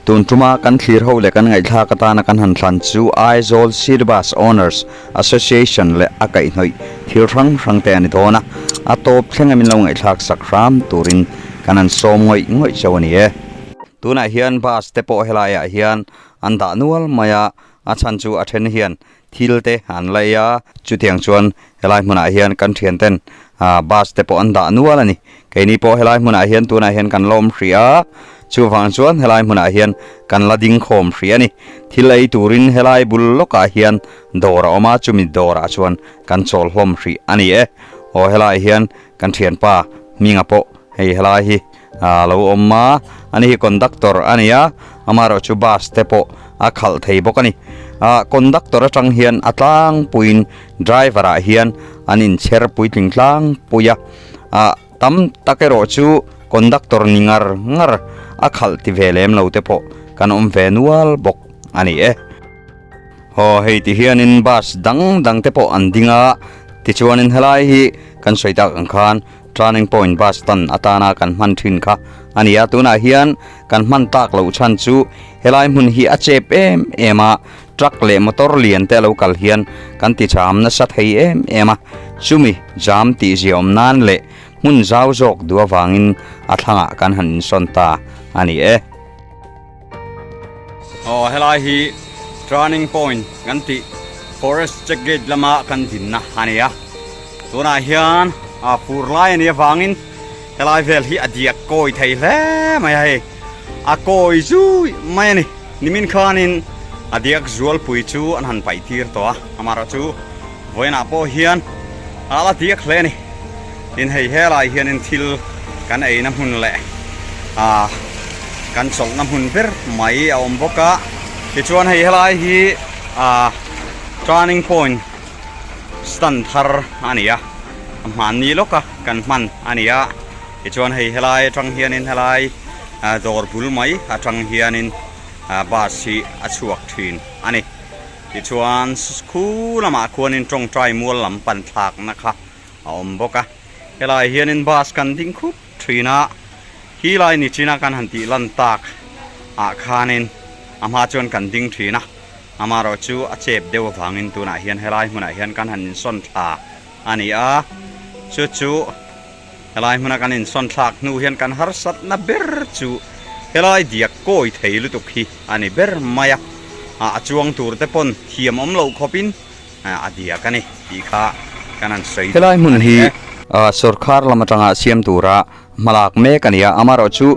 Tun tuma kan thlir ho leh kan ngaihthlak atana kan han thlan chu Aizawl City Bus Owners Association leh a kaihhnawih thil hrang hrang te a ni dawn a, a tawp thlenga min lo ngaihthlak sak hram turin kan han sawm ngawih ngawih chauh a ni e. Tunah hian bus te pawh helaiah hian an dah nual mai a, a chhan chu a then hian thil te an la ei a, chutiang chuan helai hmunah hian kan thian ten ah bus te pawh an dah nual a ni. Keini pawh helai hmunah hian tunah hian kan la awm hrih a, chuvang chuan helai hmunah hian kan la ding khawm hrih a ni. Thil ei turin helai bul lawkah hian dawr a awm a, chumi dawrah chuan kan chawl hlawm hrih a ni e. Aw helaiah hian kan thianpa hminga pawh hei helai hi a lo awm a, ani hi conductor a ni a, amaherawhchu bus te pawh a khalh thei bawk a ni. Ah conductor atang hian a tlangpuiin driver ah hian an inchher puitling tlangpui a, ah tam tak erawh chu conductor ni ngar ngar a khalh ti ve lem lo te pawh kan awm ve nual bawk a ni e. Haw hei ti hianin bus dang dang te pawh an ding a, tichuanin helai hi kan sawi tak ang khan Turning Point bus stand atana kan hman thin kha a ni a, tunah hian kan hman tak loh chhan chu helai hmun hi a chep em em a, truck leh motor lian te a lo kal hian kan ti cham nasa thei em em a, chumi jam tih ziaawm nan leh hmun zau zawk duh avangin a thlangah kan han insawn ta a ni e. Aw helai hi Turning Point kan tih Forest Check Gate lama kan dinna a ni a. Tunah hian a fur lai a nih avangin helai vel hi a diak kawi thei hle mai a hei a kawi zui mai a ni nimin khanin a diak zualpui chu an han paih tir tawh a amaherawhchu vawiinah pawh hian a la diak hle a ni tin hei helai hianin thil kan eina hmun leh ah kan chawlhna hmun ber mai a awm bawk a tichuan hei helai hi ah turning point stand thar a ni a a hmanni lawka kan hman a ni a tichuan hei helai atang hianin helai dawr bul mai atang hianin bus hi a chhuak thin a ni tichuan khu lamah khuanin tawngtai mual lam pan thlakna kha a awm bawk a helai hianin bus kan ding khup thin a hi lai ni china kan han tih lan tak ah khanin a hma chuan kan ding thin a. Amaherawh chu a chep deuh avangin tunah hian helai hmunah hian kan han insawn thla a ni a, chu chu helai hmuna kan insawn thlak hnu hian kan harsatna ber chu helai diak kawi thei lutuk hi a ni ber mai a, a chuang tur te pawn thiam awm loh khawpin a diak a ni tih kha kan han sawi Helai hmun a ni hi e. Sorkar lam atanga siam tura hmalak mek a ni a, amaherawh chu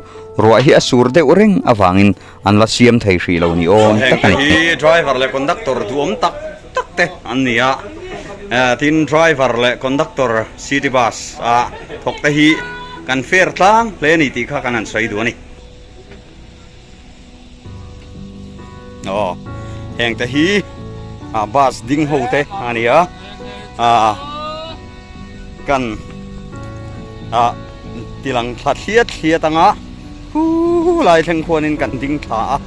ruah hi a sur deuh reng avangin An la siam thei hrih lo ni awm tak a ni. Heng te hi driver leh conductor duhawm tak tak te an ni a, tin driver leh conductor city bus a thawk te hi kan fair tlang hle a ni tih kha kan han sawi duh a ni. Aw heng te hi bus ding ho te a ni a, kan ah tilang thla thliat thliat anga hu lai thleng khuanin kan ding thla a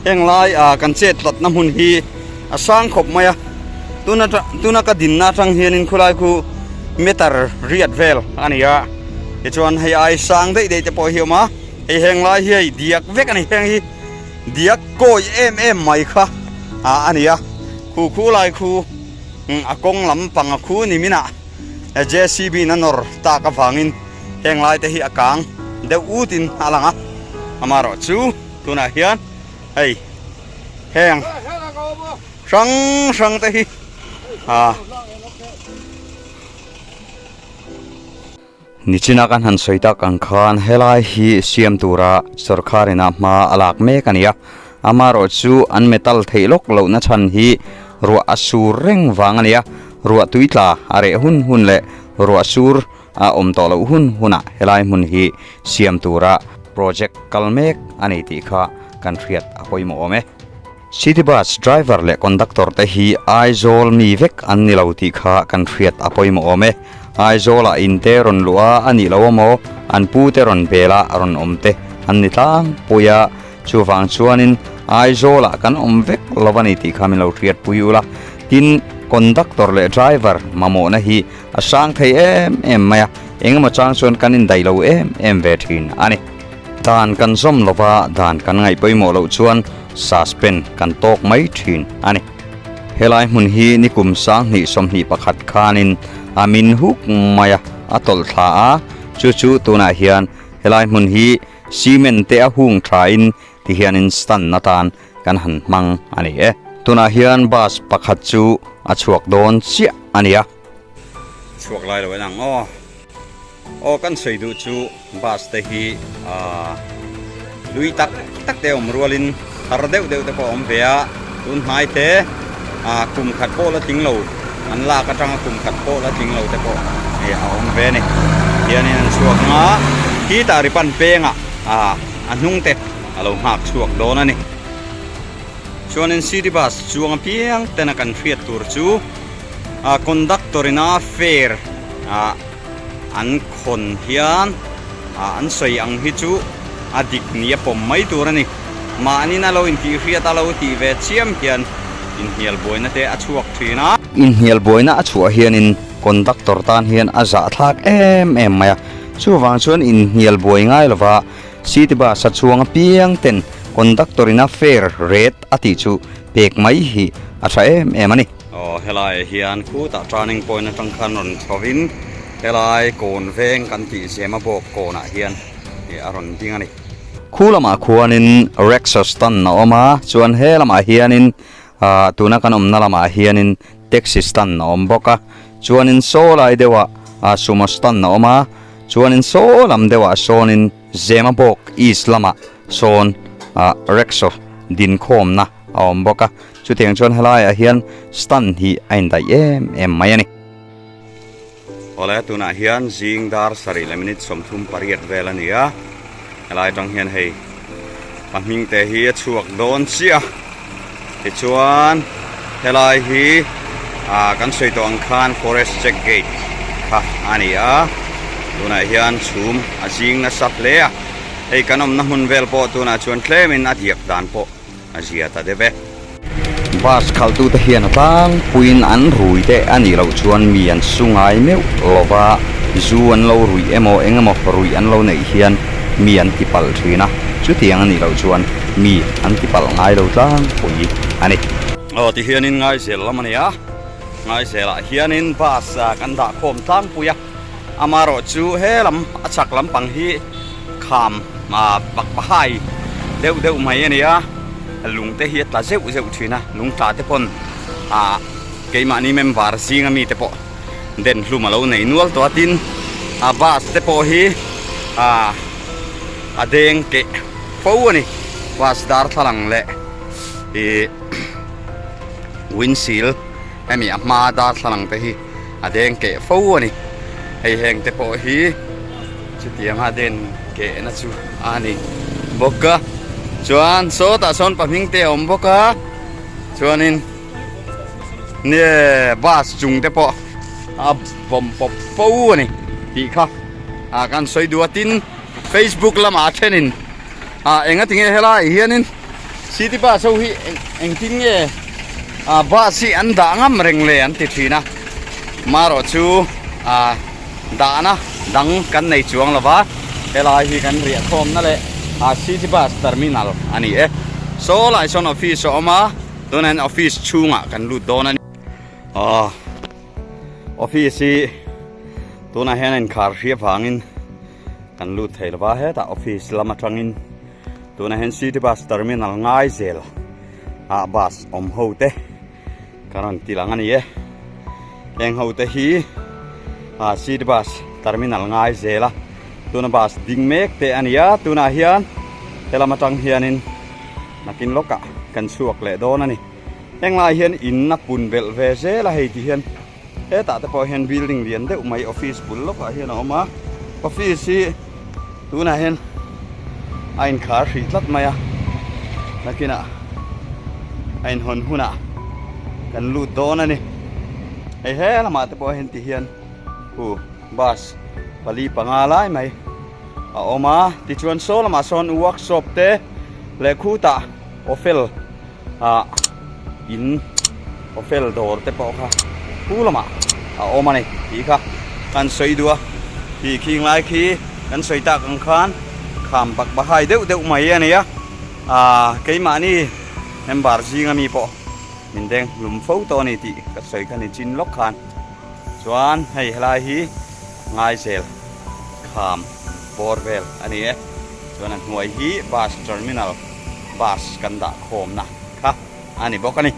heng lai ah kan chet tlatna hmun hi a sang khawp mai a tuna tuna ka dinna atang hianin khulai khu meter riat vel a ni a tichuan hei ai sang daih daih te pawh hi a awm a hei heng lai hi hei diak vek a ni heng hi diak kawi em em mai kha ah a ni a khu khu lai khu. A kawng lampang a khu ni minah JCB in a nawr tak avangin heng lai te hi a kang deuh ut in a lang a, amaherawh chu tunah hian hei heng hrang hrang te hi ah. Nichina kan han sawi tak ang khan helai hi siam tura sorkar ina hma a lak mek a ni a, amaherawh chu an metal theih lawk lohna chhan hi ruah a sur reng vang a ni a, ruah tui tla a reh hun hun leh ruah sur a awm tawh loh hun hunah helai hmun hi siam tura project kal mek a ni tih kha kan hriat a pawimawh awm e. City bus driver leh conductor te hi Aizawl mi vek an ni lo tih kha kan hriat a pawimawh awm e. Aizawlah in te rawn luh a, a nih lo amaw, an pu te rawn bel a rawn awm te an ni tlangpui a, chuvang chuanin Aizawlah kan awm vek lo a ni tih kha min lo hriatpui ula. Tin, conductor leh driver mamawhna hi a sang thei em em mai a, engemaw chang chuan kan indaih lo em em ve thin a ni. Dan kan zawm lova dan kan ngaih pawimawh loh chuan suspend kan tawk mai thin a ni. Helai hmun hi nikum 2021 khanin a min huk mai a, a tawlh thla a, chu chu tunah hian helai hmun hi cement te a hung thain tihianin stand atan kan han hmang a ni e. Tunah hian bus pakhat chu a chhuak dawn chiah a ni a. Chhuak lai lo en ang aw. Aw kan sawi duh chu bus te hi aaa lui tak tak te awm rualin thar deuh deuh te pawh a awm ve a, tun hnai te aaa kum khat pawh la tling lo an lak atanga kum khat pawh la tling lo te pawh a awm ve a ni. Tihianin an chhuak ang a, khitah ri pan pengah aaa a hnung te a lo nghak chhuak dawn a ni. Chuanin city bus chuang apiang tena kan hriat tur chu a conductor ina fare ah an khawn hian ah an sawi ang hi chu a dik ni a pawm mai tur a ni. Mahnin a lo intih hriat a lo tih ve chiam hian inhnial buaina te a chhuak thin a. Inhnial buaina a chhuah hianin conductor tan hian a zahthlak em em mai a, chuvang chuan inhnial buai ngai lova City bus a chuang apiang ten conductor in a fare rate a tih chu pek mai hi a tha em em a ni. Aw helaiah hian khutah turning point atang khan rawn chhovin helai kawn veng kan tih zema bawk kawnah hian ih a rawn ding a ni. Khu lamah khuanin rickshaw stand a awm a, chuan he lamah hianin ah tuna kan awmna lamah hianin taxi stand a awm bawk a, chuanin saw lai deuhah ah sumo stand a awm a. Chuanin saw lam deuhah sawnin Zema bawk East lamah sawn ah rickshaw din khawmna a awm bawk a, chutiang chuan helaiah hian stand hi a indaih em em mai a ni. Awle tunah hian zing dar sarih leh minute 38 vel a ni a, helai atang hian hei a hming te hi a chhuak dawn chiah a, tichuan helai hi ah kan sawi tawh ang khan forest check gate kha a ni a, tunah hian chhum a zing nasa hle a, hei kan awmna hmun vel pawh tunah chuan tlemin a diak dan pawh a zia ta deuh e. Bus khalhtute hian a tlangpuiin an rui te a nih loh chuan mi an su ngai meuh lo va, zu an lo ruih emaw eng emaw ruih an lo neih hian mi an ti palh thin a, chutiang a nih loh chuan mi an ti palh ngai lo tlangpui a ni. Aw ti hianin Ngaizel lam a ni a, Ngaizelah hianin bus kan dah khawm tlangpui a, amaherawh chu he lam a chhak lampang hi kham pak pahai deuh deuh mai a ni a, lung te hi a tla zeuh zeuh thin a, lung tla te pawn ah keimahni member zinga mi te pawh den hlum a lo nei nual tawh a, tin a bus te pawh hi ah a deng keh fo a ni, bus darthlalang leh ih windshield hemi a hma darthlalang te hi. A deng keh fo a ni. Hei heng te pawh hi chutianga den kehna chu a ni bawk a. Chuan sawtah sawn pahming te a awm bawk a. Chuanin nge bus chung te pawh a vawm pawp fo a ni tih kha ah kan sawi duh a. Tin Facebook lamah a thenin ah enga tinge helai hianin city bus ho hi engtin nge ah bus hi an dah ngam reng le an ti thin a marawh chu ah dahna dang kan nei chuang lo va helai hi kan riah khawmna leh ah city bus terminal a ni e saw lai sawn office a awm a tunah hian office chhungah kan lut dawn a ni ah office hi tunah hian a inkhar hri avangin kan lut thei lo va hetah office lam atangin Tunah hian city bus terminal ngai zel ah bus awm ho te ka rawn ti lang a ni e heng ho te hi ah city bus terminal ngai zel a tuna bus ding mek te a ni a tunah hian helam atang hianin nakin lawkah kan chhuak leh dawn a ni heng lai hian in a pun belh ve zel a hei ti hian hetah te pawh hian building lian deuh mai office bul lawkah hian a awm a office hi tunah hian a inkhar hrih tlat mai a nakinah a inhawn hunah kan lut dawn a ni hei he lamah te pawh hian ti hian hu bus pali panga lai mai a awm a tichuan saw lamah sawn workshop te leh khutah ofel ah in hotel dawr te pawh kha pu lamah a awm a ni tih kha kan sawi duh a tih khing lai khi kan sawi tak ang khan Kham bak bahai deuh deuh mai a ni a, ah keimahni member zinga mi pawh min deng hlum fo tawh a ni tih ka sawi kha ni chin lawk khan. Chuan hei helai hi Ngaizel kham bawr vel a ni e. Chuan a hnuai hi bus terminal bus kan dah khawmna kha a ni bawk a ni.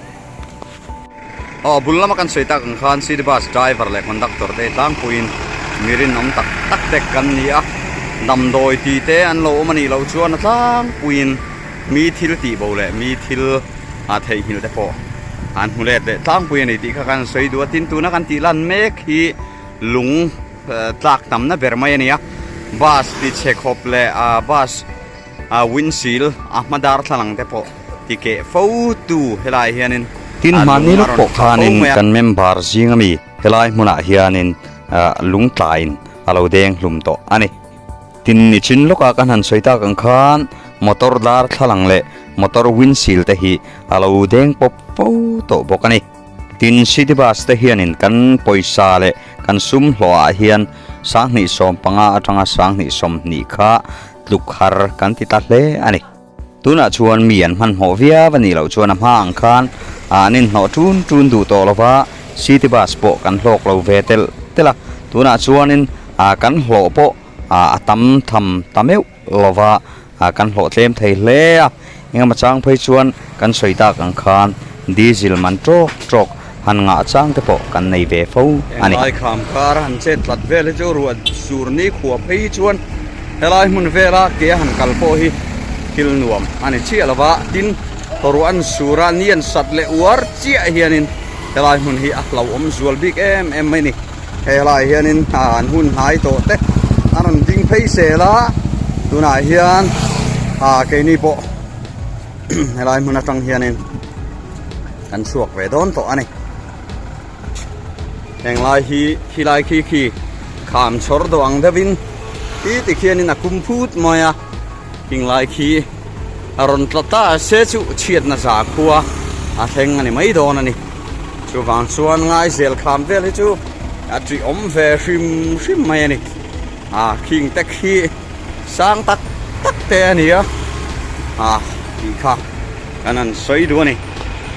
Aw bul lama kan sawi tak ang khan city bus driver leh conductor te tlangpuiin mi rinawm tak tak te kan ni a, damdawi tih te an lo awm a nih loh chuan a tlangpuiin mi thil tih bo leh mi thil a theihnghilh te pawh an hmu let leh tlangpui a ni tih kha kan sawi duh a, tin tuna kan tih lan mek hi lung tlak tamna ber mai a ni a, bus ti chhe khawp leh bus A windshield a hma darthlalang te pawh ti keh fo tu helai hianin Tin a hmanni lung a lawk rawn pawh tla fo khanin mai a. kan member zing ami helai hmunah hianin lung tlaiin a lo deng hlum tawh a ni. Tin nichin lawka kan han sawi tak ang khan motor darthlalang leh motor windshield te hi a lo deng pawp fo tawh bawk a ni. Tin, city bus te hianin kan pawisa leh kan sum hlawhah hian 2015 atanga 2020 kha tluk har kan ti ta hle a ni. Tunah chuan mi an hmanhmawh viau a nih loh chuan a hma ang khan an inhnawh tun tun duh tawh lo va, city bus pawh kan hlawk lo ve telh telh a. Tunah chuanin kan hlawh pawh a tam tham ta meuh lo va, kan hlawh tlem thei hle a, engemaw chang phei chuan kan sawi tak ang khan diesel man tawk tawk han ngah chang te pawh kan nei ve fo a ni. Englai kham kar han chet tlat vel hi chu ruah sur ni khua phei chuan helai hmun vela ke a han kal pawh hi thil nuam a ni chiah lo va, tin ruah an sur a ni an sat leh uar chiah hianin helai hmun hi a hlauhawm zual bik em em mai a ni. He helaiah hianin an hun hnai tawh te a rawn ding phei zel a, tunah hian ah keini pawh helai hmun atang hianin kan chhuak ve dawn tawh a ni. Heng lai hi khilai khi khi kham chhawr dawh ang deuhin ti tikhianin a kum phut mai a, khing lai khi a rawn tla ta se chu chhiatna za khua a thleng a ni mai dawn a ni. Chuvang chuan Ngaizel kham vel hi chu a tih awm ve hrim hrim mai a ni. A khing te khi sang tak tak te a ni a, a tih kha kan han sawi duh a ni.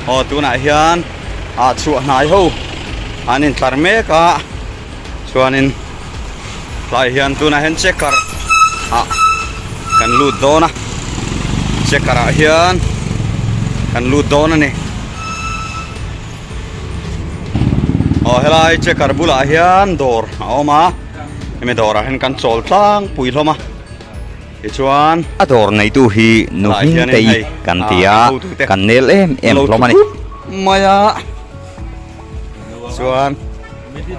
Aw tunah hian a chhuah hnai ho an intlar mek a, chuanin tlai hian tunah hian checker ah kan lut dawn a, checker ah hian kan lut dawn a ni. Aw helai checker bulah hian dawr a awm a hemi dawrah hian kan chawl tlangpui hlawm a tichuan A dawr neitu hi nu tlaiah hming hianin te hi hei kan ah ti kan a hotute kan nel em em an lo hlawm a ni. thup mai a chuan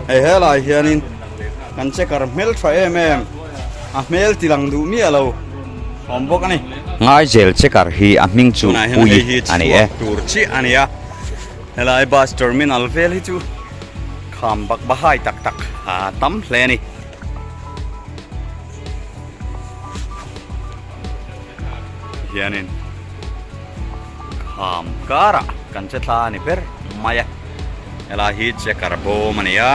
hei helai hianin kan checker hmel tha em em a hmel ti lang duh miah lo awm bawk a ni. Ngaizel checker hi a hming chu Tunah hian pui hei hi a ni e. chhuak tur chiah a ni a, helai bus terminal vel hi chu kham bak bahai tak tak a tam hle a ni. Hianin kham karah kan che thla a ni ber mai a, helai hi checker bawm a ni a.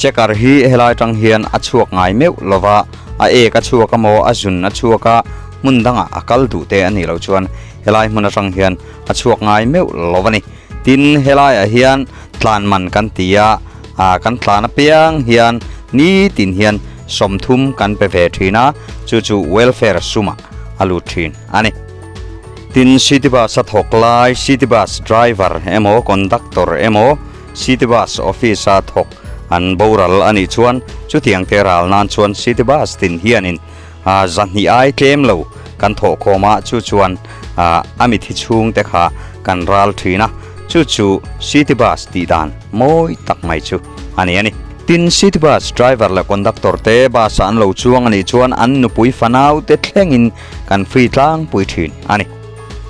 Checker hi helai atang hian a chhuak ngai meuh lova, a ek a chhuak amaw a zun a chhuak a, hmun dangah a kal duh te a nih loh chuan helai hmun atang hian a chhuak ngai meuh lo a ni. Tin, helaiah hian tlan man kan ti a, ah kan tlan apiang hian nitin hian 30 kan pe ve thin a, chu chu welfare sumah a lut thin a ni. Tin, city bus a thawk lai, city bus driver emaw conductor emaw, City Bus office a thawk an boral a nih chuan chutiang te ral nan chuan City Bus tin hianin zahnih ai tlem lo kan thawh khawm a, chu chuan a mithi chhung te kha kan ral thin a, chu chu City Bus tih dan mawi tak mai chu a ni a ni. Tin, City Bus driver leh conductor te bus ah an lo chuang a nih chuan an nupui fanau te thlengin kan free tlangpui thin a ni.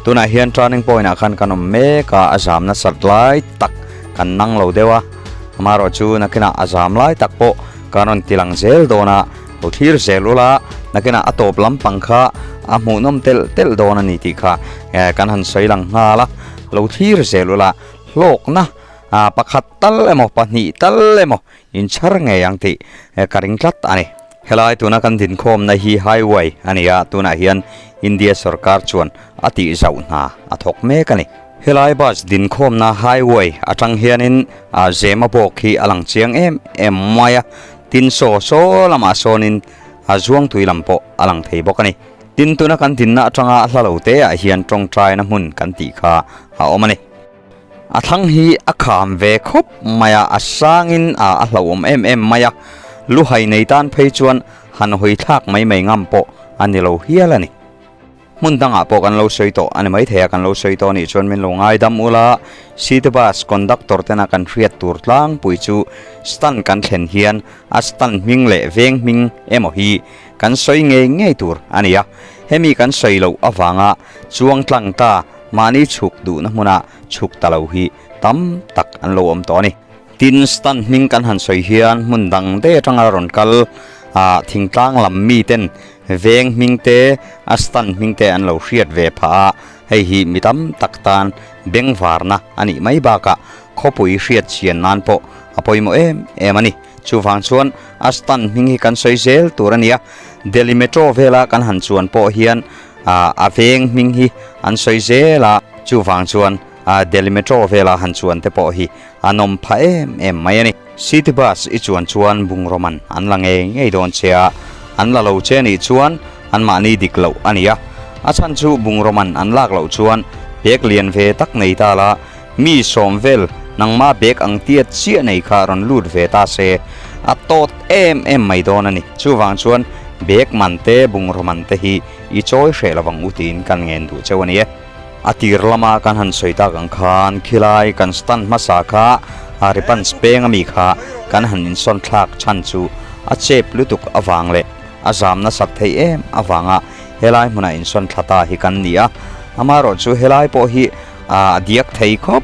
Tunah hian turning point ah khan kan awm mek a, a zam nasat lai tak kan nang lo deuh a, amaherawh chu nakinah a zam lai tak pawh kan rawn ti lang zel dawn a, lo thlir zel ula, nakinah a tawp lampang kha a hmuhnawm telh telh dawn a ni tih kha kan han sawi lang nghal a, lo thlir zel ula hlawkna pakhat tal emaw pahnih tal emaw inchhar ngei ang tih ka ring tlat a ni. Helai tuna kan dinkhawmna hi highway a ni a, tunah hian India sorkar chuan a tihzauh hna a thawk mek a ni. Helai bus dinkhawmna highway atang hianin Zema bawk hi a lang chiang em em mai a, tin saw saw lamah sawnin a zuangtui lam pawh a lang thei bawk a ni. Tin tuna kan dinna atanga hla lo te ah hian tawngtaina hmun kan tih kha a awm a ni. A thlang hi a kham ve khawp mai a, a sangin a a hlauhawm em em mai a, luhai nei tan phei chuan han hawi thlak mai mai ngam pawh a ni lo hial a ni. Hmun dangah pawh kan lo sawi tawh a ni maithei a, kan lo sawi tawh anih chuan min lo ngaidam ula, city bus conductor tena kan hriat tur tlangpui chu stand kan thlen hian a stand hming leh veng hming emaw hi kan sawi ngei ngei tur a ni a, hemi kan sawi loh avanga chuang tlang ta mahni chhuk duhna hmuna chhuk ta lo hi tam tak an lo awm tawh a ni. Tin, stand hming kan han sawi hian hmun dang daih atanga rawn kal ah thingtlang lam miten veng hming te a stand hming te an lo hriat ve phah a, hei hi mi tam tak tan bengvarna a nih mai bakah khawpui hriat chian nan pawh a pawimawh em em a ni. Chuvang chuan a stand hming hi kan sawi zel tur a ni a, Delhi Metro vela kan han chuan pawh hian a veng hming hi an sawi zel a, chuvang chuan Delhi Metro vela han chuan te pawh hi a nawm phah em em mai a ni. City Bus i chuan chuan bungraw man an la ngei ngei dawn che a, an la lo che nih chuan anmahni dik loh a ni a, a chhan chu bungraw man an lak loh chuan bag lian ve tak nei ta la, Mi sawm vel nangma bag ang tiat chiah nei kha rawn lut ve ta se, a tawt em em mai dawn a ni. Chuvang chuan bag man te, bungraw man te hi i chawi hreh lovang u tiin kan ngen duh cheu a ni e. A tir lama kan han sawi tak ang khan khilai kan stand hmasa kha a Ripans peng ami kha kan han insawn thlak chhan chu a chep lutuk avang leh a zam nasat theih em avanga helai hmunah insawn thla ta hi kan ni a. Amaherawhchu helai pawh hi A diak thei khawp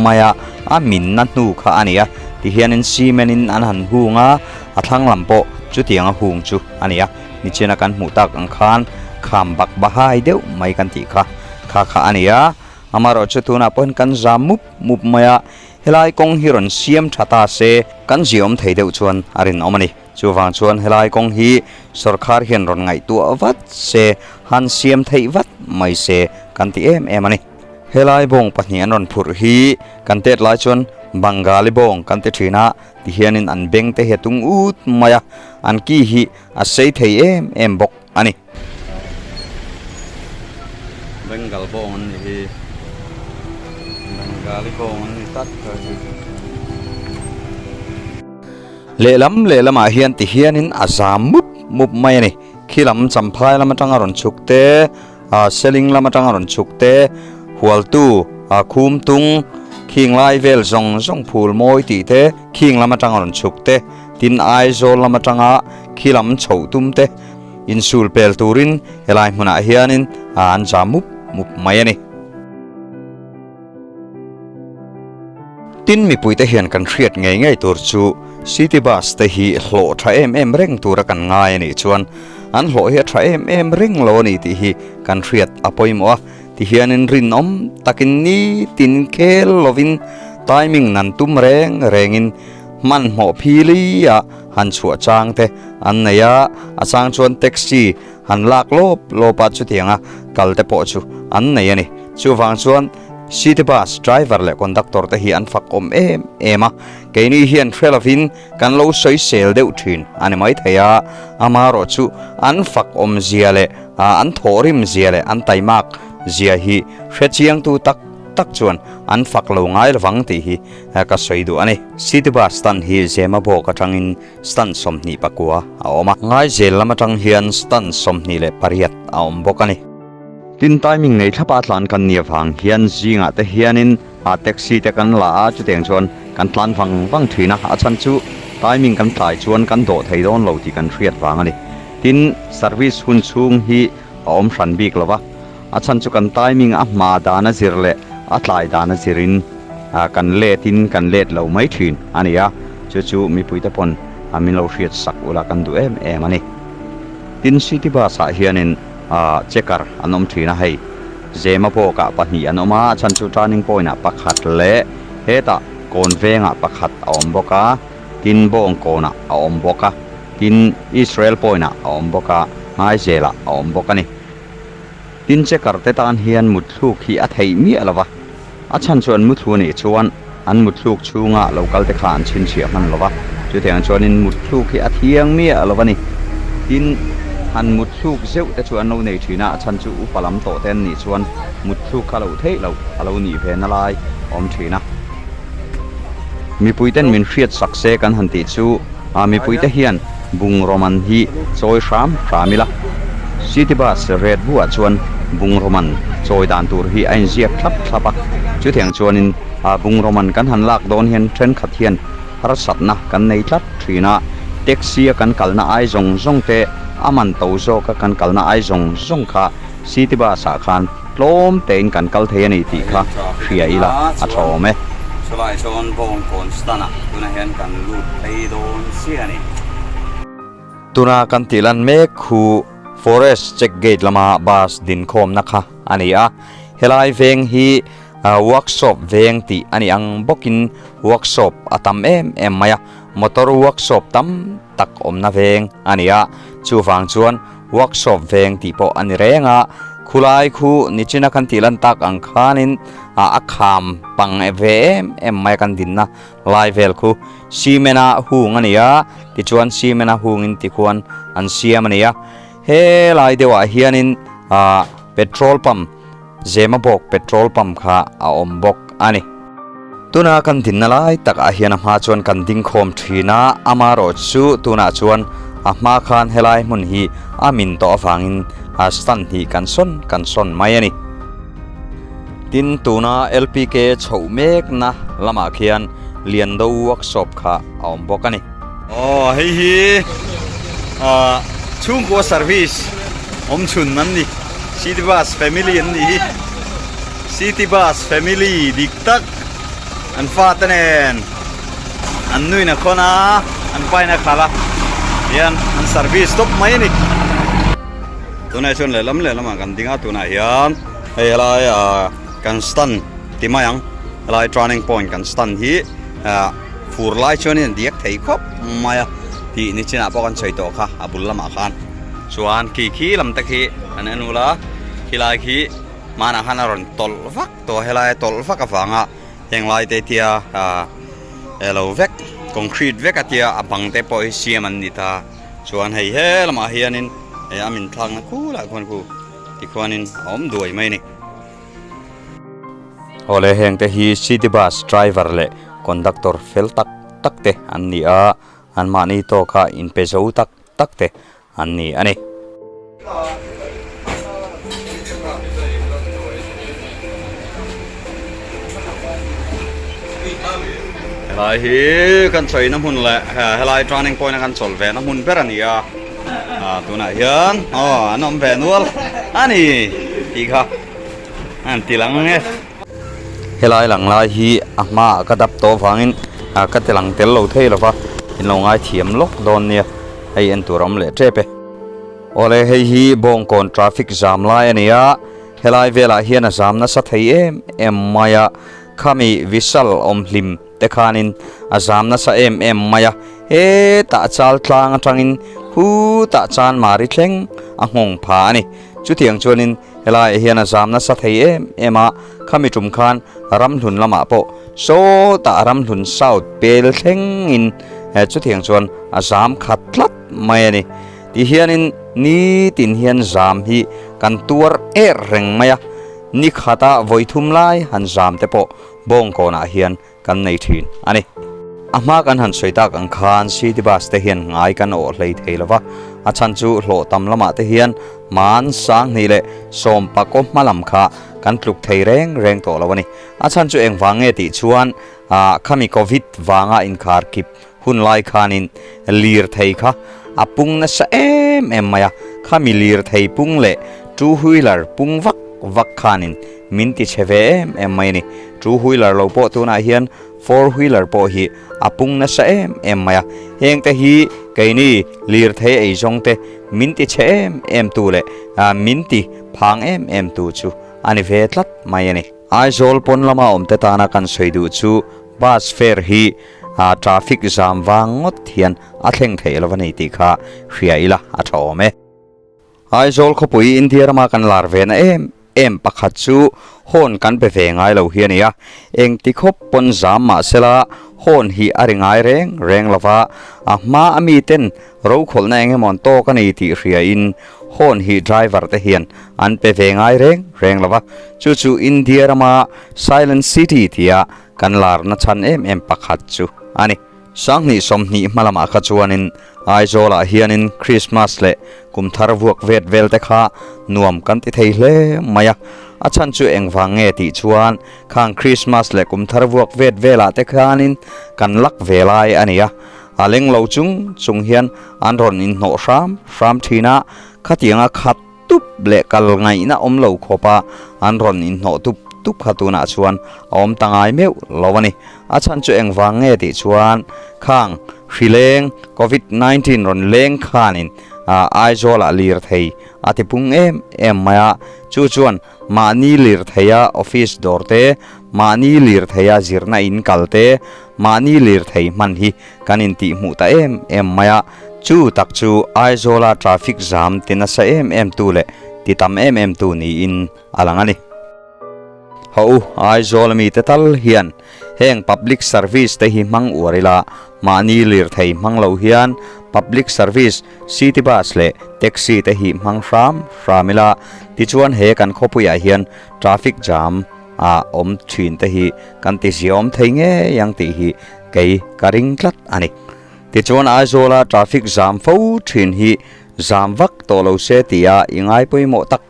mai a, a minna hnu kha a ni a, tihianin cement in an han hung a, a thlang lam pawh chutiang a hung chu a ni a, nichina kan hmuh tak ang khan kham bak bahai deuh mai kan tih kha kha kha a ni a, amaherawhchu tunah pawhin kan zam mup mup mai a, helai kawng hi rawn siam tha ta se kan ziaawm thei deuh chuan a rinawm a ni. Chuvang chuan helai kawng hi sorkar hian rawn ngaihtuah vat se, han siam theih vat mai se kan ti em em a ni. Helai bawng pahnih an rawn phurh hi kan tet lai chuan Bangali bawng kan ti thin a, tihianin an beng te hi a tung ut mai a, an ki hi a sei thei em em bawk a ni. Bengal bawng an nih hi, Bengali bawng an ni tlat kha hi. Lehlam lehlamah hian ti hianin a zam mup mup mai a ni. Khi lam Champhai lam atanga rawn chhuk te, ah Seling lam atanga rawn chhuk te, Hualtu, ah Khumtung, khing lai vel zawng zawng phul mawi tih te, khing lam atanga rawn chhuk te, tin Aizawl lam atanga khi lam chhoh tum te insul pel turin helai hmunah hianin ah an zam mup mup mai a ni. Tin mipuite hian kan hriat ngei ngei tur chu City Bus te hi hlawh tha em em reng tura kan ngai a nih chuan an hlawh hi a tha em em reng lo a ni tih hi kan hriat a pawimawh a, tihianin rinawm takin nitin khel lovin timing nan tum reng rengin hmanhmawh phili ah han chhuah chang te an nei a, a chang chuan taxi han lak lawp lawp a chutianga kal te pawh chu an nei a ni. Chuvang chuan City Bus driver leh conductor te hi an fak awm em em a, keini hian hre lovin kan lo sawi sel deuh thin a ni maithei a, amaherawh chu an fak awm zia leh an thawhrim zia leh an taimak zia hi hre chiangtu tak tak chuan an fak lo ngai lovang tih hi ka sawi duh a ni. City Bus stand hi Zemabawk atangin stand 29 a awm a, Ngaizel lam atang hian stand 28 a awm bawk a ni. Tin timing nei thlapa tlan kan nih avang hian zingah te hianin a taxi te kan la a, chutiang chuan kan tlan vang vang thin a, a chhan chu timing kan tlai chuan kan dawh thei dawn lo tih kan hriat vang a ni. Tin service hun chhung hi a awm hran bik lo va, a chhan chu kan timing a hma dan a zir leh a tlai dan a zirin kan let in kan let lo mai thin a ni a, chu chu mipuite pawn min lo hriat sak ula kan duh em em a ni. Tin city bus ah hianin Ah checker an awm thin a hei Zema bawkah pahnih an awm a a chhan chu turning point ah pakhat leh hetah kawn vengah pakhat a awm bawk a tin bawng kawnah a awm bawk a. Tin, Israel Point ah a awm bawk a, Ngaizel ah a awm bawk a ni. Tin, checker te tan hian mutthluk hi a theih miah lo va, a chhan chu an muthlu anih chuan an mutthluk chhunga lo kal te kha an chhinchhiah hman lo va, chutiang chuanin mutthluk hi a thiang miah lo a ni. Tin, han mutthluk zeuh te chu an lo nei thin a, a chhan chu upa lam tawh te an nih chuan mutthluk kha loh theih loh a lo nih ve na lai a awm thin a. Mipuiten min hriat sak se kan han tih chu a mipuite hian bungraw man hi chawi hram hram ila. City Bus ret buah chuan bungraw man chawi dan tur hi a inziak thlap thlap a, chutiang chuanin a bungraw man kan han lak dawn hian thenkhat hian harsatna kan nei tlat thin a, taxi a kan kalna ai zawng zawng te a man to zawka kan kalna ai zawng zawng kha City Bus ah khan Tlawm tein kan kal thei a ni tih kha hria ila a tha awm e. Chulai chuan Bawngkawn stand ah tunah hian kan lut phei dawn chiah a ni. Tuna kan tih lan mek khu Forest Check Gate lama bus dinkhawmna kha a ni a, helai veng hi workshop veng tih a ni ang bawkin workshop a tam em em mai a, motor workshop tam tak awmna veng a ni a, chuvang chuan workshop veng tih pawh a ni reng a, khulai khu nichina kan tih lan tak ang khanin a kham pang ve em em mai a kan dinna lai vel khu cement a hung a ni a, tichuan cement a hungin tikhuan an siam a ni a, helai deuhah hianin ah petrol pump Zemabawk petrol pump kha a awm bawk a ni. Tuna kan dinna lai takah hian a hma chuan kan ding khawm thin a, amarawh chu tunah chuan a hma khan helai hmun hi a min tawh avangin a stand hi kan sawn kan sawn mai a ni. Tin, tuna LPK chhoh mekna lamah khian Liando workshop kha a awm bawk a ni. Aw hei hi ah chhungkua service awm chhun an ni city bus family an nih hi city bus family dik tak an fate nen an nuin a khawn a an pain a khalh a hian an service tawp mai a ni tunah chuan lehlam lehlamah kan ding a tunah hian hei helai ah kan stand ti mai ang helai turning point kan stand hi ah. Fur lai chuanin an diak thei khawp mai a tih ni chinah pawh kan sawi tawh kha a bul lamah khan chuan khi khi lam te khi an en ula khilai khi hmanah khan a rawn tawlh vak tawh a helai a tawlh vak avanga heng lai te tia ah elo vek concrete vek a tia a bang te pawh hi siam an ni ta chuan hei he lamah hianin hei a min thlakna khulai khuan khu tikhuanin a awm duai mai a ni. Awle heng te hi city bus driver leh conductor fel tak tak te an ni a, an mahni tawka inpe zo tak tak te an ni a ni. Helai hi kan chawina hmun leh helai turning point a kan chawl ve na hmun ber a ni a, tunah hian aw an awm ve nual a ni tih kha. An ti lang ang e. Helai lang lai hi a hmaah ka dap tawh avangin ka ti lang tel lo thei lova, in lo ngaithiam lawk dawn nia, hei en tur a awm leh tep e. Awle hei hi Bawngkawn traffic zam lai a ni a, helai velah hian a zam nasa thei em em mai a, khami Vishal awm hlim te khanin a zam nasa em em mai a, hetah chal tlang atangin khutah chanmari thleng a nghawng pha a ni, chutiang chuanin Helaiah hian a zam nasa thei em em a, khami tum khan ramhlun lamah pawh sawtah ramhlun south pel thlengin chutiang chuan a zam khat tlat mai a ni. Tihianin nitin hian zam hi kan tuar er reng mai a, ni khata vawi thum lai han zam te pawh Bawngkawnah hian kan nei thin a ni. A hma kan han sawi tak ang khan city bus te hian ngai kan awh hlei thei lo va, a chhan chu hlawh tam lamah te hian man sanghnih leh sawmpakaw hma lam kha kan tluk thei reng reng tawh lo a ni. A chhan chu engvang nge tih chuan khami covid vanga inkhar kip hun lai khanin lirthei kha a pung nasa em em mai a, khami lirthei pung leh two wheeler pung vak vak khanin min ti chhe ve em em mai a ni. Two wheeler lo pawh tunah hian four wheeler pawh hi a pung nasa em em mai a, heng te hi keini lirthei eizawng te min ti chhe em em tu leh min ti phang em em tu chu a ni ve tlat mai a ni. Aizawl pawn lama awmte tana kan sawi duh chu bus fare hi. Traffic jam vang ngawt hian a thleng theih lo a ni tih kha hria ila a tha awm e. Aizawl khawpui India rama kan lar ve na em em pakhat chu horn kan pe ve ngai lo hi a ni a, engti khawp pawn zam mah sela horn hi a ri ngai reng reng lo va, a hma a mi ten rokhawlhna eng emaw an tawk a ni tih hria in horn hi driver te hian an pe ve ngai reng reng lo va, chu chu India rama Silent City tia kan larna chhan em em pakhat chu a ni. Sanghnih sawmhnih hma lamah kha chuanin Aizawlah hianin Krismas leh kum thar vuak vet vel te kha nuam kan ti thei hle mai a. A chhan chu engvang nge tih chuan khang Krismas leh kum thar vuak vet velah te khanin kan lak ve lai a ni a. A leng lo chung chung hian an rawn inhnawh hram hram thin a, khatianga khat tup leh kal ngaihna awm lo khawpa an rawn inhnawh tup tup kha tunah chuan a awm ta ngai meuh lo a ni. A chhan chu engvang nge tih chuan khang hrileng Covid 19 rawn leng khanin Aizawlah lirthei a ti pung em em mai a, chu chuan mahni lirtheia office dawr te, mahni lirtheia zirna in kal te, mahni lirthei hman hi kan intihhmuh ta em em mai a, chu tak chu Aizawla traffic jam ti nasa em em tu leh ti tam em em tu niin a lang a ni. Haw u, Aizawla mite tal hian heng public service te hi hmang uar ila, mahni lirthei hmang lo hian public service, city bus leh taxi te hi hmang hram hram ila, tichuan he kan khawpuiah hian traffic jam a awm thin te hi kan ti ziaawm thei ngei ang tih hi kei ka ring tlat a ni. Tichuan Aizawla traffic jam fo thin hi jam vak tawh lo se tia i ngai pawimawh tak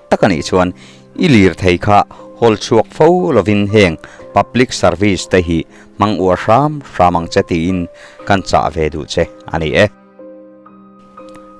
tak a nih chuan i lirthei kha hawl chhuak fo lovin heng public service te hi hmang uar hram hram ang che tiin kan chah ve duh che a ni e.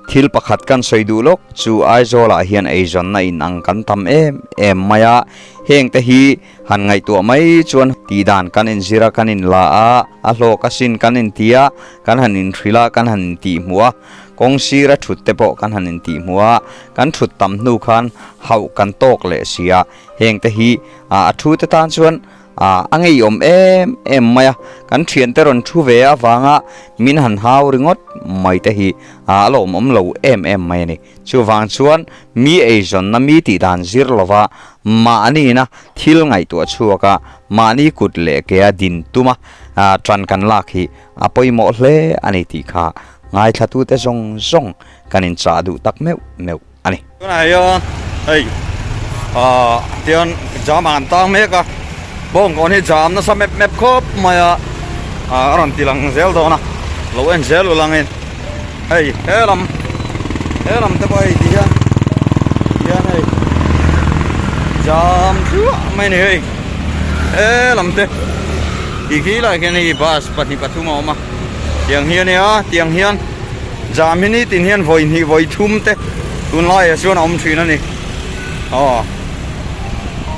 Thil pakhat kan sawi duh lawk chu Aizawlah hian eizawnna in ang kan tam em em mai a, heng te hi han ngaihtuah mai chuan tihdan kan inzir a, kan inla a, a hlawk asin kan inti a, kan han inhrilh a, kan han intihhmuh a, kawng sira thut te pawh kan han intihhmuh a, kan thut tam hnu khan hauh kan tawk leh si a, heng te hi a thu te tan chuan A, a ngeiawm em em mai a, kan thiante rawn thu ve avanga min han hau ringawt mai te hi a lawmawm lo em em mai a ni. Chuvang chuan mi eizawnna mi tih dan zir lova mahniina thil ngaihtuah chhuak a, mahni kut leh kea din tuma tan kan lak hi a pawimawh hle a ni tih kha ngaithlatute zawng zawng kan inchah duh tak meuh meuh. a ni. Tunah hian hei ah tian jam ah an tang mek a, bawngkawn hi jam nasa mep mep khawp mai a, ah a rawn ti lang zel dawn a, lo en zel u langin hei he lam he lam te pawh hei ti hian hian hei jam thluah mai a ni hei he lam te ti khi lai khian hei bus pahnih pathum a awm a tiang hi a nia tiang hian. Jam hi nitin hian vawi hnih vawi thum te tunlaiah chuan a awm thin a ni. Aw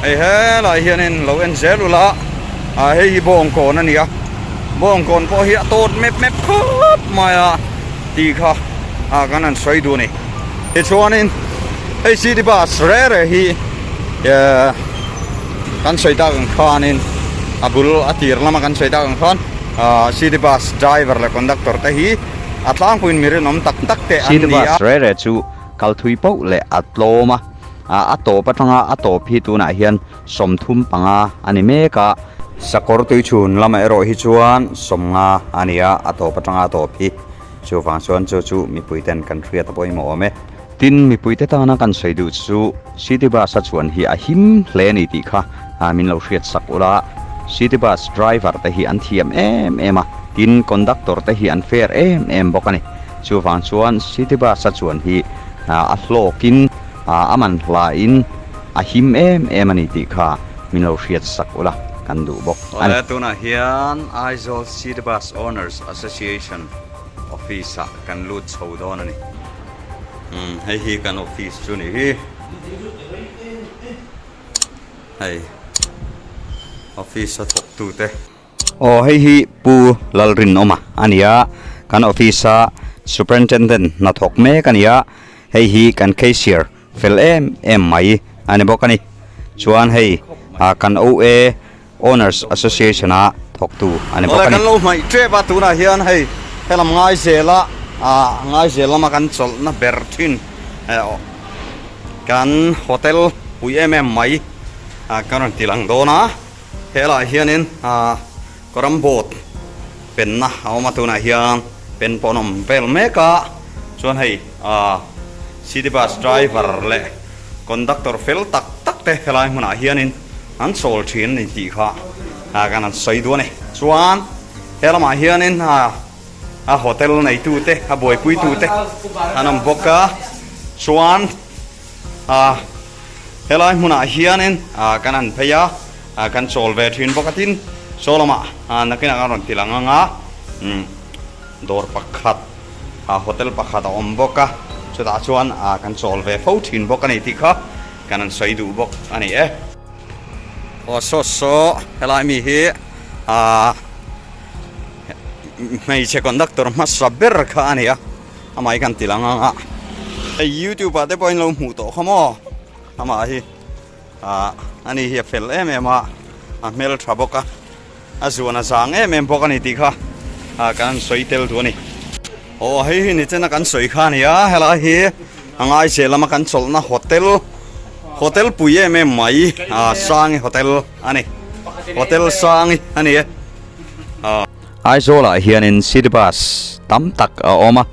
hei helai hianin lo en zel ula ah hei hi bawngkawn a ni a, bawngkawn pawh hi a tawt mep mep khawp mai a tih kha ah kan han sawi duh a ni. Tichuanin hei city bus re re hi eh kan sawi tak ang khanin a bul a tir lama kan sawi tak ang khan ah city bus driver leh conductor te hi A tlangpuiin mi rinawm tak tak te an City ni a. bus re re chu kal thui poh leh a tlawm a, a tawp atanga a tawp hi tunah hian 35 a ni mek a. Sakawr tuichhun lamah erawh hi chuan 50 a ni a, a tawp atanga a tawp hi. Chuvang chuan chu chu mipuiten kan hriat a pawimawh awm e. Tin, mipuite tana kan sawi duh chu City bus a chuan hi a him hle a ni tih kha min lo hriat sak ula. City bus driver te hi an thiam em em a, tin conductor te hi an fair em em bawk a ni. Chuvang chuan city bus a chuan hi a hlawkin a man hlain a him em em a ni tih kha min lo hriat sak ula kan duh bawk a ni. Awle, tunah hian Aizawl City Bus Owners Association office ah kan lut chho dawn a ni. Umm hei hi kan office chu ni hi hei office a thawk tu te. Aw hei hi Pu Lalrinawma a ni a, kan office a superintendent hnathawk mek a ni a, hei hi kan cashier fel em em mai a ni bawk a ni. Chuan hei kan OA Owners Association a thawk. thawktu a ni bawk a ni. Awle kan lo hmaih tep a, tunah hian hei helam Ngaizela ah Ngaizel lama kan chawlhna ber thin kan hotel pui em em mai kan rawn ti lang dawn a, helaiah hianin ah Karam boat penna a awm a, tunah hian pen pawh an awm vel mek a, chuan hei ah city bus driver leh conductor fel tak tak te helai hmunah hianin an chawl thin a ni tih kha ah kan han sawi duh a ni. Chuan he lamah hianin ah a hotel neitu te a buaipuitu te an awm bawk a, chuan ah Helai hmunah hianin kan han phei a, kan chawl ve thin bawk a tin saw lamah nakinah kan rawn ti lang ang a, dawr pakhat hotel pakhat a awm bawk a, chutah chuan kan chawl ve fo thin bawk a ni tih kha kan han sawi duh bawk a ni e. Aw saw saw helai mi hi hmeichhe conductor hmasa ber kha a ni a. Amah hi kan ti lang ang a, hei youtube ah te pawhin lo hmuh tawh kha maw amah hi ah ani hi a fel em em a, a hmel tha bawk a, a zuan a zang em em bawk a ni tih kha ah kan sawi tel duh a ni. Aw hei hi ni chena kan sawi kha a ni a, helai hi a ngaizel lama kan chawlhna hotel hotel pui em em mai ah Sangi hotel a ni, hotel Sangi a ni e. Aizawlah hianin city bus tam tak a awm a,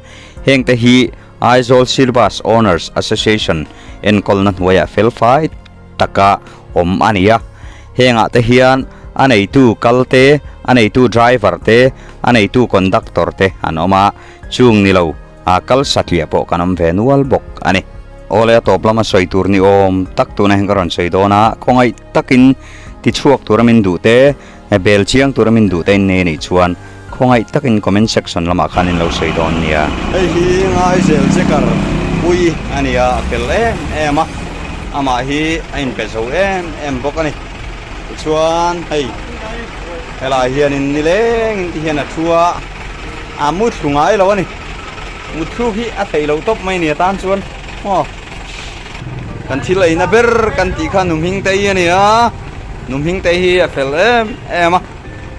hengte hi Aizawl City Bus Owners Association enkawlna hnuaiah felfai taka awm a ni a. Hengah te hian a neitu kal te, a neitu driver te, a neitu conductor te an awm a, chung ni lo a kal satliah pawh kan awm ve nual bawk a ni. Awle a tawp lama sawi tur ni awm tak tuna hian ka rawn sawi dawn a, khawngaih takin tichhuak tura min duh te, He bel chiang tura min duh te in nei anih chuan khawngaih takin comment section lamah khan in lo sawi dawn nia. Hei hi Ngaizel Checker pui a ni a, a fel em em a, amah hi a inpe zo em em bawk a ni. Tichuan hei helai hianin nilengin ti hian a thu a, a mu thlu ngai lo a ni. Mutthluk hi a theih loh tawp mai a ni atan chuan maw. Kan thil eina ber kan tih kha Numhing te hi a ni a, Numhing te hi a fel em em a,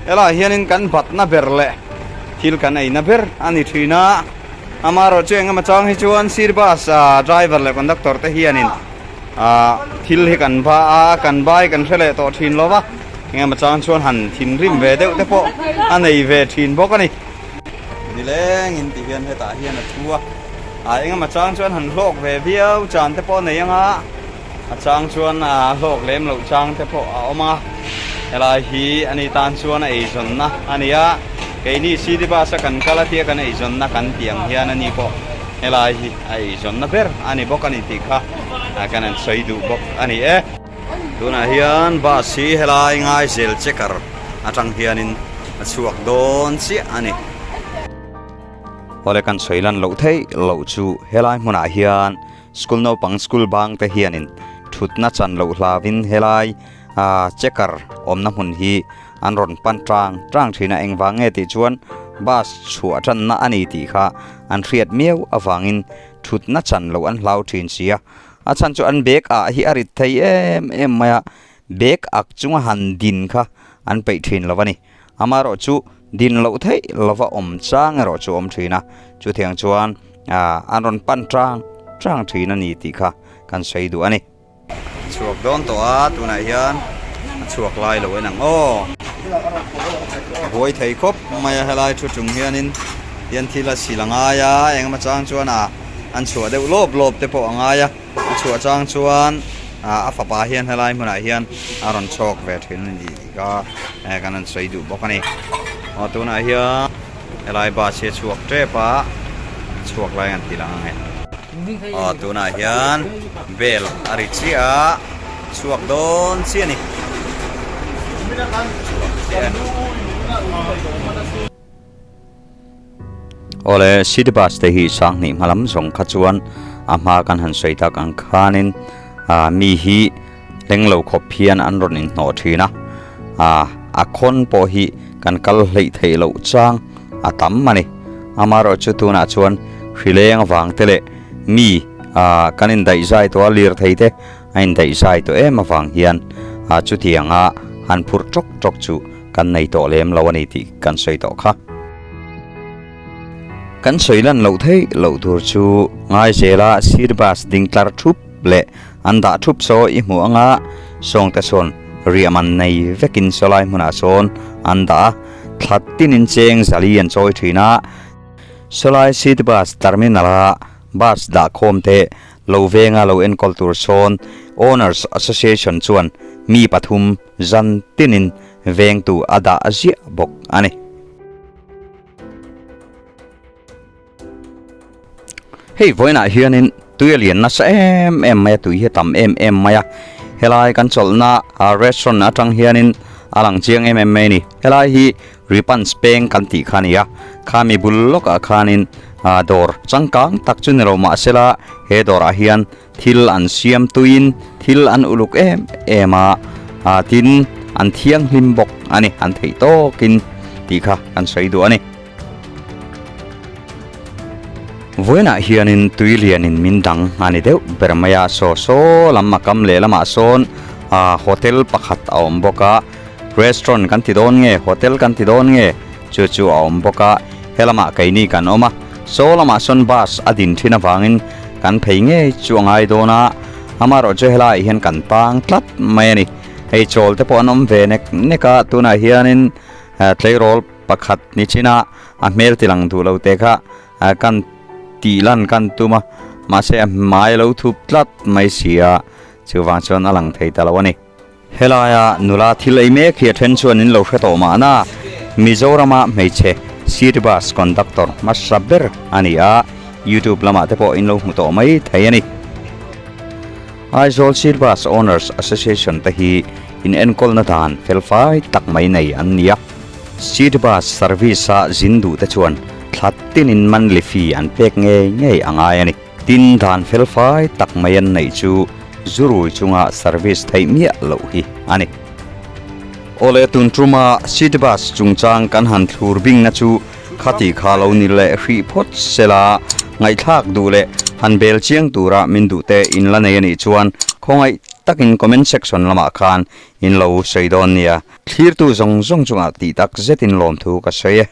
helaiah hianin kan batna ber leh thil kan eina ber a ni thin a, amaherawh chu engemaw chang hi chuan sir bus ah driver leh conductor te hianin ah thil hi kan ba a, kan bai kan hre leh tawh thin lo va, engemaw chang chuan han thinrim ve deuh te pawh a nei ve thin bawk a ni. Nilengin ti hian hetah hian a thu a, a engemaw chang chuan han hlawk ve viau chan te pawh a nei ang a, a chang chuan a hlawk lem loh chang te pawh a awm a, helai hi ani tan chuan a eizawnna a ni a, keini city bus a kan kal a tia kan eizawnna kan tih ang hian ani pawh helai hi a eizawnna ber a ni bawk a ni tih kha kan han sawi duh bawk a ni e. Tunah hian bus hi helai Ngaizel checker atang hianin a chhuak dawn chiah a ni. Awle kan sawi lan loh theih loh chu helai hmunah hian school naupang school bang te hianin thutna chan loh hlauhin helai ah checker awmna hmun hi an rawn pan tang tang thin a, engvang nge tih chuan bus chhuah tanna a ni tih kha an hriat miau avangin thutna chan loh an hlau thin si a. A chhan chu an bag ah hi a rit thei em em mai a, bag ak chunga han din kha an peih thin lo a ni. Amaherawh chu din loh theih lova awm chang erawh chu awm thin a, chutiang chuan ah an rawn pan tang tang thin a ni tih kha kan sawi duh a ni. Chhuak dawn tawh a, tunah hian a chhuak lai lo en ang aw. A buai thei khawp mai a helai thu chung hianin hian thil a sil a ngai a, engemaw chang chuan ah An chhuah deuh lawp lawp te pawh a ngai a, a chhuah chang chuan a fapa hian helai hmunah hian a rawn chhawk ve thin a ni tih kha kan rawn sawi duh bawk a ni. Aw tunah hian helai bus hi a chhuak tep a, a chhuak lai an ti lang ang e. Aw tunah hian bel a ri chiah a, chhuak dawn chiah a ni. Chhuak chiah e. Awle, city bus te hi sanghnih hma lam zawng kha chuan a hma kan han sawi tak ang khanin ah mi hi hleng lo khawp hian an rawn inhnawh thin a, ah a khawn pawh hi kan kal hleih theih loh chang a tam a ni. Amaherawh chu tunah chuan hrileng avang te leh mi ah kan indaihzai tawh a lirthei te a indaihzai tawh em avang hian ah chutianga han phurh tawk tawk chu. kan nei tawh lem lo a ni tih kan sawi tawh kha. Kan sawi lan loh theih loh tur chu ngai zela sir bus ding tlar thup leh an dah thup saw i hmuh anga sawngte sawn riahman nei vekin sawlai hmunah sawn an dah a, thla tinin cheng zali an chawi thin a. Sawlai city bus terminal a bus dah khawm te lo venga lo enkawl tur sawn Owners Association chuan mi pathum zan tinin vengtu a dah ziah bawk a ni. Hei vawiinah hianin tui a lian nasa em em mai a, tui hi a tam em em mai a. Helai kan chawlhna restaurant atang hianin a lang chiang em em mai a ni. Helai hi Ripans peng kan tih kha a ni a, khami bul lawkah khanin dawr changkang tak chu ni lo mahsela he dawrah hian thil an siam tuiin thil an uluk em em a, tin an thianghlim bawk a ni, an theih tawkin tih kha kan sawi duh a ni. Vawiinah hianin tui lianin min dang a ni deuh ber mai a, saw saw lam a kam leh lamah sawn hotel pakhat a awm bawk a, restaurant kan ti dawn nge hotel kan ti dawn nge chu chu a awm bawk a, helamah keini kan awm a, saw lamah sawn bus a din thin avangin kan phei ngei chu a ngai dawn a, amaherawhchu helaiah hian kan tang tlat mai a ni, hei chawl te pawh an awm ve nek nek a, tunah hianin tleirawl pakhat ni chin a, a hmel ti lang duh lo te kha kan tih lan kan tum a, mahse a hmai a lo thup tlat mai si a, chuvang chuan a lang thei ta lo a ni. Helaia nula thil ei mek hi a then chuan in lo hre tawh mahna, Mizorama hmeichhe city bus conductor hmasa ber a ni a, YouTube lamah te pawh in lo hmu tawh mai thei a ni. Aizawl City Bus Owners Association te hi in enkawlna dan felfai tak mai nei an ni a, City Bus service a zin duh te chuan thla tinin monthly fee an pek ngei ngei a ngai a ni. Tin dan felfai tak mai an neih chu zurui chunga service theih miah loh hi a ni. Awle tun tuma City Bus chungchang kan han thlur bingna chu khati kha lo ni leh hrih phawt sela ngaihthlak duh leh han bel chiang tura min duh te in la nei a nih chuan khawngaih takin comment section lamah khan in lo sawi dawn nia. Thlirtu zawng zawng chungah tih tak zetin lawmthu ka sawi e.